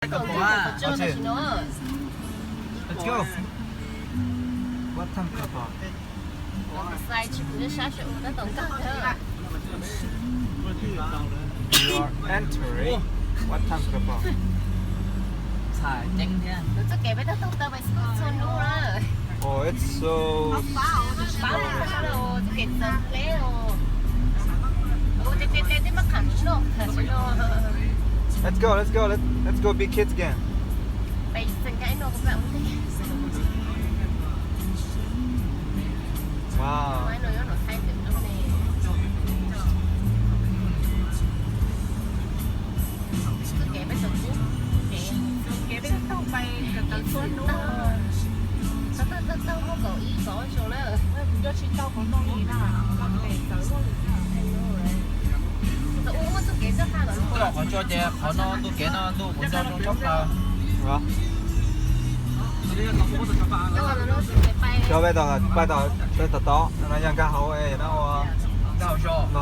Let's go. What time kawg pom? Xais tsis pum sab sab ua tab tom nkag thiab. You are entering. What time kawg pom? Txhais ceeb thiab. Nws txoj kev peb taug taug tau pais school txhua hnub na. Oh, it's so. Pab txoj kev txog pleb os. Ua tiag tiag tej mab kham noj. Let's go, let's go, let's, let's go be kids again. Pais txog nkaij no kuv pab ua ntej. Wow. Ua no yuav nov thaij ntawm no ne. Txoj kev peb tau pub, kev, kev peb taug pais txhua hnub. Taug taug taug muaj kaum ib kaum ob xyoos na. Kuv nco tsis tau qhov no li na, qhov no txawv luaj li. Tau ua muaj txoj kev txoj qab los. Qhov tso ces qhov no ntuj kev no ntuj kuv nco zoo tshaj plaws. Cov peb tau pais tau tod no yog nkag hauv no ua nkag hauv zos, nkag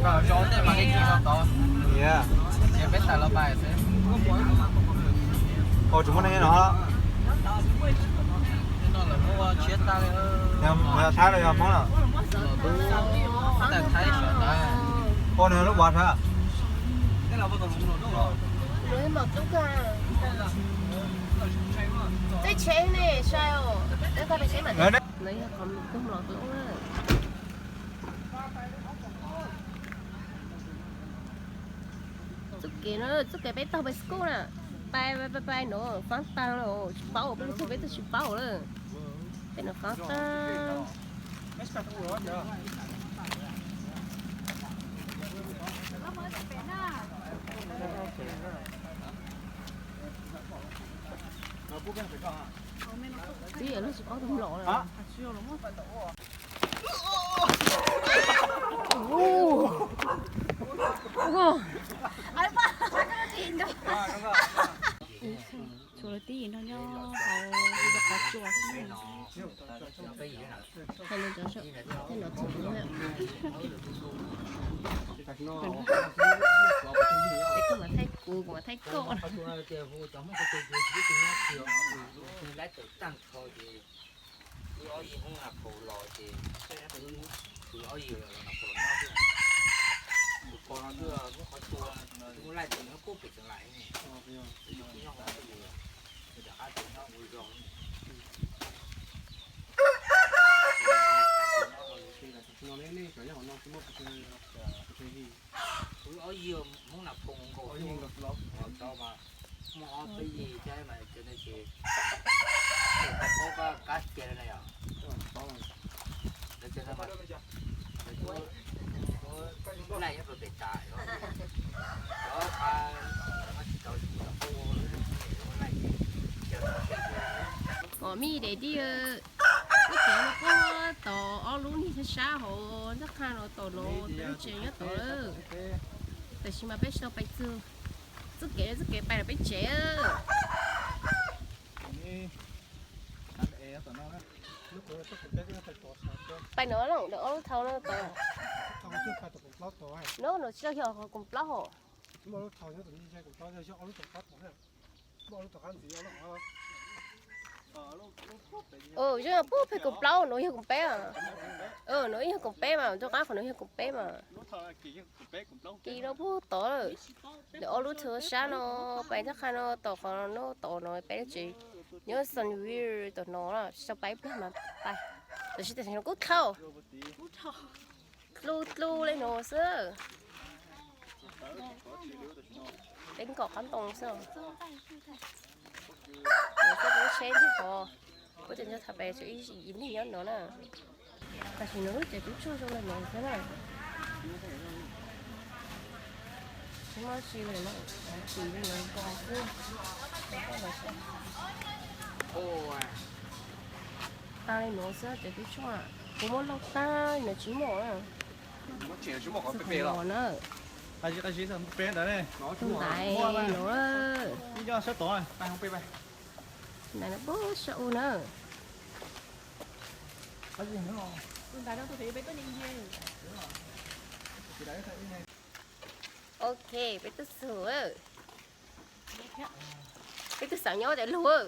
hauv zos tej mas li tod. Ces peb tawm los pais xwb. Ua tsis muaj neeg no. Yog Thaib los yog Hmoob na? Thaib sawv ntawd. Ua nws lub vov sab. Tej tsheb ne sai os. Lawv yog qhov tus mlom tus lub na. Txoj kev no, txoj kev peb taug pais school na. Pais pais pais no faab taag lawm, tsis paub peb lug txug peb twb tsis paub lawm. Tej no faab taag. Twb yog lub tsis paub tus mlom lawm. Tshuav lawv tib yim nrog nyob hauv qhov tsua. Hais li ntawd, tej no txog kuv, es koj mam thaij kuv, kuv mam thaij koj. Wb ob yig Hmoob Naj Phoo los ces, wb ob yig Naj Phoo los nyob xwb. Tus pog no twb muab qhov tsua, twb muab laij tus nyob puag pem Xeev Laim ne. Tus nyob hauv no, tus rov qab tus nyob ua zog. Wb ob yig Hmoob Naj Phoo nkaus xwb, cov mas muaj ob peb yig thiab mas cov ntawd ces, paub kab tiag li na yom. Laij nyob rau pem tas, cov qab tsis tau, tsis tau paub laij. Mom mi dad did, wb kev no puag tom ob lub niag sab sab hauv ncaj qha no tom no, peb lub tsev nyob tom lawm. Tam sim mas peb tsis tau pais txog, txoj kev txoj kev pais los peb tsev. Pais no lawm, ntawm ob lub thau no tod. No no tsis tau yog qhov koom plaub hos. Zoo puag pem koom plaub, no yog koom peb. No yog koom peb mas, rov qab qhov no yog koom peb mas. Kis no puag tod lawm. Ntawm ob lub thau sab no, pais ncaj qha no tom qhov no tom no peb lub tsev. Nyob Sunview tom no, tsis tau pais ib pliag mas pais. Tab sis tam sim no kuj dhau. Dlub dlub li no xwb. Peb nkaum qab ntoo xwb. Peb lub tsheb ntxig qhov, kuv cov nco thav pem tsuas ib yim neeg nyob no na. Tam sim no lub tsev tub tshuaj zoo li no xwb na. Tsis muaj tsi li no, tsis li no nkaus xwb. Tas li no xwb tsev tub tshuaj, kuv muab lauj tag no tsis muaj na. Tsis muaj na. Tus ntaiv no, ntaiv no puag sab u na. Ok, peb tuaj txug lawm. Tam nyob cov lug.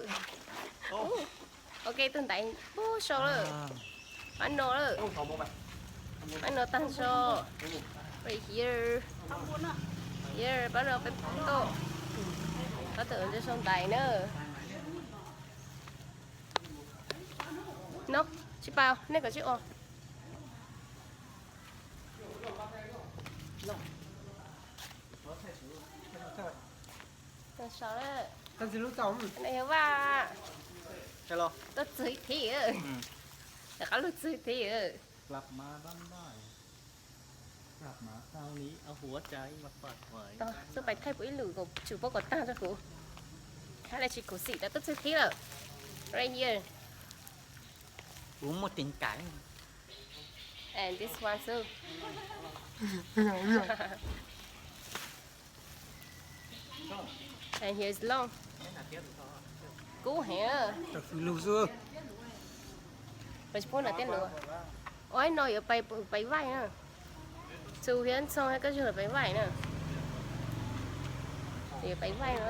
Ok, tug ntaiv pub sau lawm. Pab no lawm. Pab no tag nrho. Right here. Here, pab no peb pub tau. Pab tawm ntshe sau ntaiv na. No, tsis pab, nej kom tsis ua. Sau lawm. Tus ntxhais Vaj tuaj txug thiab, rov qab lug txug thiab. Xub pais thaij puv ib lwm kom tsum puab kom taag rua kuv. Hab le tsis khuv xim tas tuaj txug thiab lawm. Right here. Kuv muaj teev kais. And this one too. And here's Long. Kub heev. Pais tsis pub nram tej lug. Ua no yuav pais vaij na. Txug Hiab Ntxhoo hab Kab Zuag lawv pais vaij na. Yuav pais vaij na.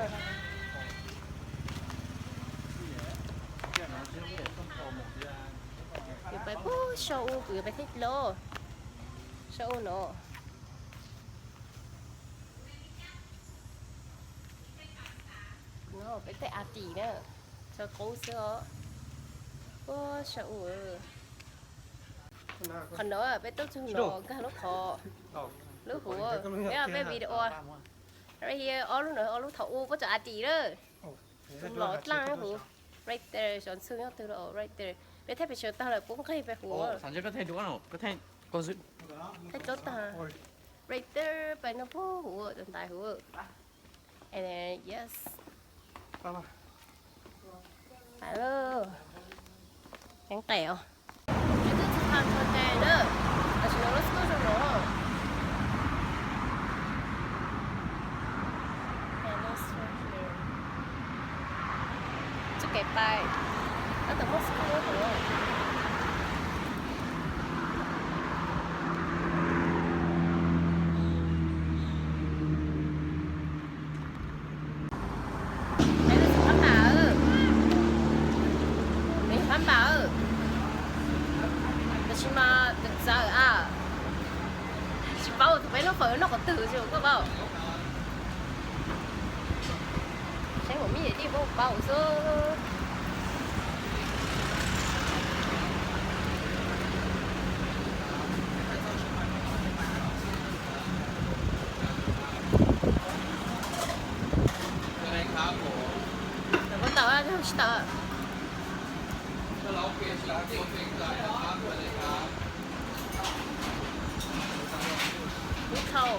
Yuav pais pub sau u, kuv yuav pais thib los. Sau u no. No peb tej a tim na, tsawg qub xwb os. Puab sau u. Qhov no peb tuaj txug no nkag lub qhov, lub huv, peb, peb video. Right here, ob lub no, ob lub thaum u puab tso a tim lawm. Los dlaab huv. Right there, xyov ntxhw nyob twg lawm, right there. Peb thaij pes tsawg tag lawm puab nqeg pes huv. Thaij tag. Right there, pais no puag huv, tus ntaiv huv. And then, yes. Pais lawm. Keeb qes os. Peb twb txug Palm Hotel lawm, tam sim no lub school zoo no. Txuj kev pais, tab tom muaj school no. Peb txug Phab Npam, peb Phab Npam, tab sis mas txawv txawv a, tsis paub thaum peb noj fawm noj qhov twg tsis koj paub. Saib kuv me nyuam dib puab paub xwb. Puab tawm tsis tawm. Ib khau.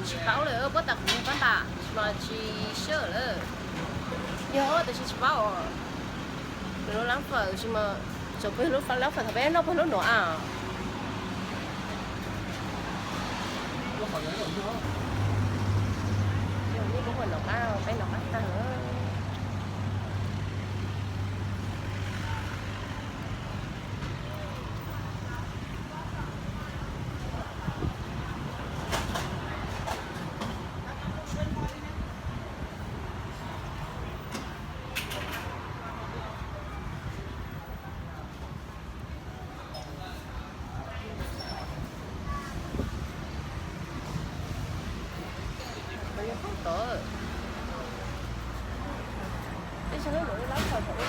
Tsis paub lawm, puab tas kuv Phab Npam mas tsis sure lawm. Yog tab sis tsis paub. Lub lab fawm tsis mas, tsuas peb lub lab fawm thaum peb noj puag lub nuav a. Yog nej muab ua nov qab, peb nov qab tag lawm. Peb tsis lub nuav lub lab fawm thaum ub,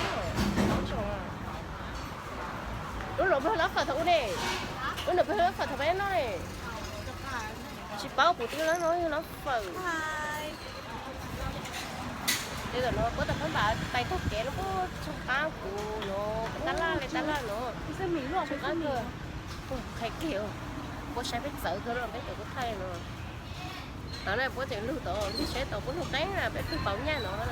lub nuav puag lab fawm thaum ub ne, lub nuav puag lab fawm thaum peb noj ne. Tsis paub kuv twb lab no yog lab fawm. Tej zaum no puab tas Phab Npam pais taug kev no puab tsoog qab kuv no, tab laj le tab laj no. Tsoog qab kawg. Qhia kiag, puab saib peb txawv kawg no peb cov kuv thaij no. Thaum no puab tseem lug tod, peb saib tod puab lug qeeb na peb pheej pauv nyaj no na.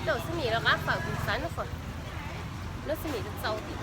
Tau xwb mis los qab fawm kuv xav noj fawm, noj xwb mis txaus tim.